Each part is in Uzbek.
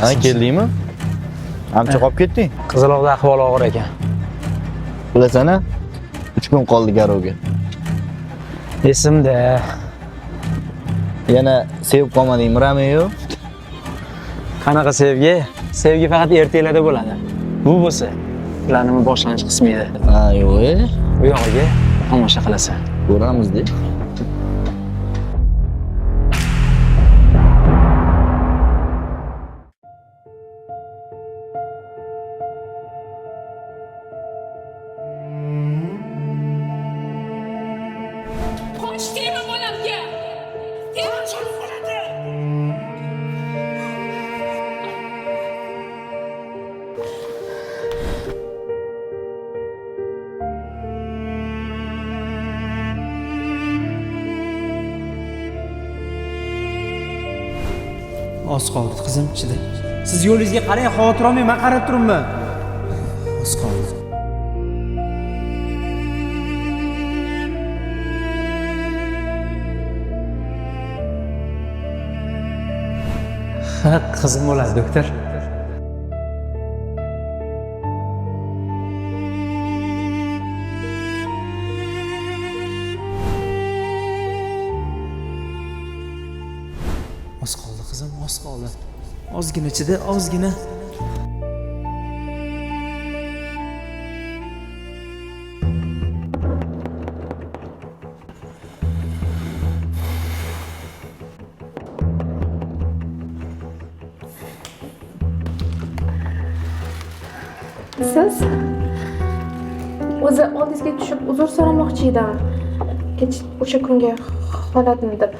Ha, keldingmi? Ancha qolib ketding. Qizaloqda ahvol og'ir ekan. Bilasan-a? 3 kun qoldi garovga. Esimda. Yana sevib qolmadingmi Romeo? Qanaqa sevgi? Sevgi faqat ertaklarda bo'ladi. Bu bo'lsa, ularning boshlanish qismi edi. Ha, yo'q. Bu yog'iga tomosha qilasan. Ko'ramiz-da. Qoch tegma bolamga! Tegma jonim bo'ladi! Oz qoldi qizim, chida. Siz yo'lingizga qarang, xavotir olmang, men qarab turibman. Oz qoldi. Ha, qizim bo'ladi, doktor. Oz qoldi qizim, oz qoldi. Ozgina chida, ozgina. Siz o'zi oldingizga tushib uzr so'ramoqchi edim. Kech o'sha kungi holatni deb.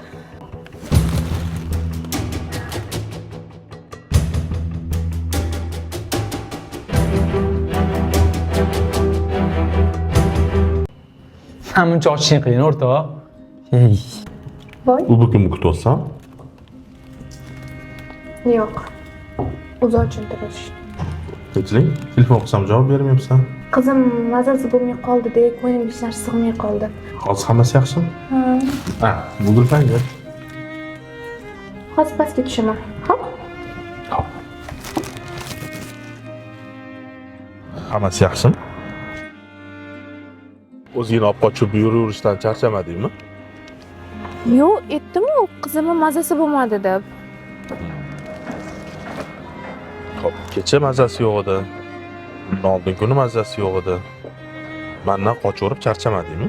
Muncha ochishing qiyin, o'rtoq. Ey, Voy, U bu kimni kutyapsan? yo'q. O'zi ochintirish. Tinchlik? Telefon qilsam javob bermayapsan. Qizim mazasi bo'lmay qoldi deb ko'nglim hech narsa sig'may qoldi. Hozir hammasi yaxshimi? Ha, Ha, bu Gulfanga. hozir pastga tushaman. Xo'p? Hop. Hammasi yaxshimi? O'zingni olib qochib yuraverishdan charchamadingmi? Yo'q, aytdim-u, qizimni mazasi bo'lmadi deb. Xo'p, kecha mazasi yo'q edi. Undan oldin kuni mazasi yo'q edi. Mandan qochaverib charchamadingmi?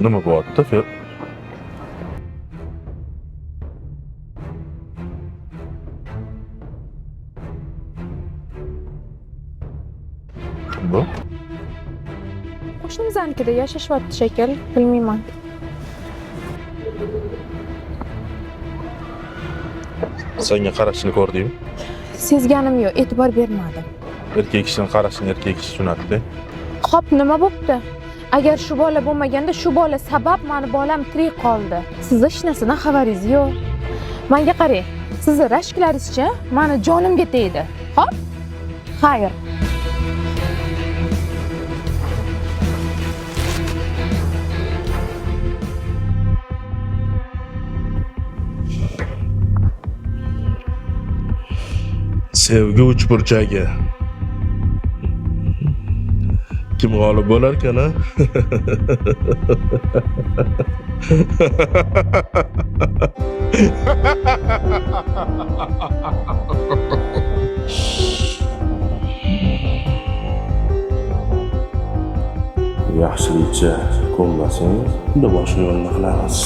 Nima bo'lyapti, Fer? Kim bu? Qo'shnimiznikida yashashyapti shekil, bilmayman. Senga qarashini ko'rdingmi? Sezganim yo'q, e'tibor bermadim. Erkak kishining qarashini erkak kishi tushunadi-da. Xo'p, nima bo'pti? Agar shu bola bo'lmaganda, shu bola sabab mani bolam tirik qoldi. Sizni hech narsadan xabaringiz yo'q. Menga qarang, sizni rashklaringizcha mani jonimga tegdi. Xo'p? Xayr. Sevgi uchburchagi. Kim g'olib bo'larkan, a? Yaxshilikcha ko'nmasang, unda boshqa yo'lni qilamiz.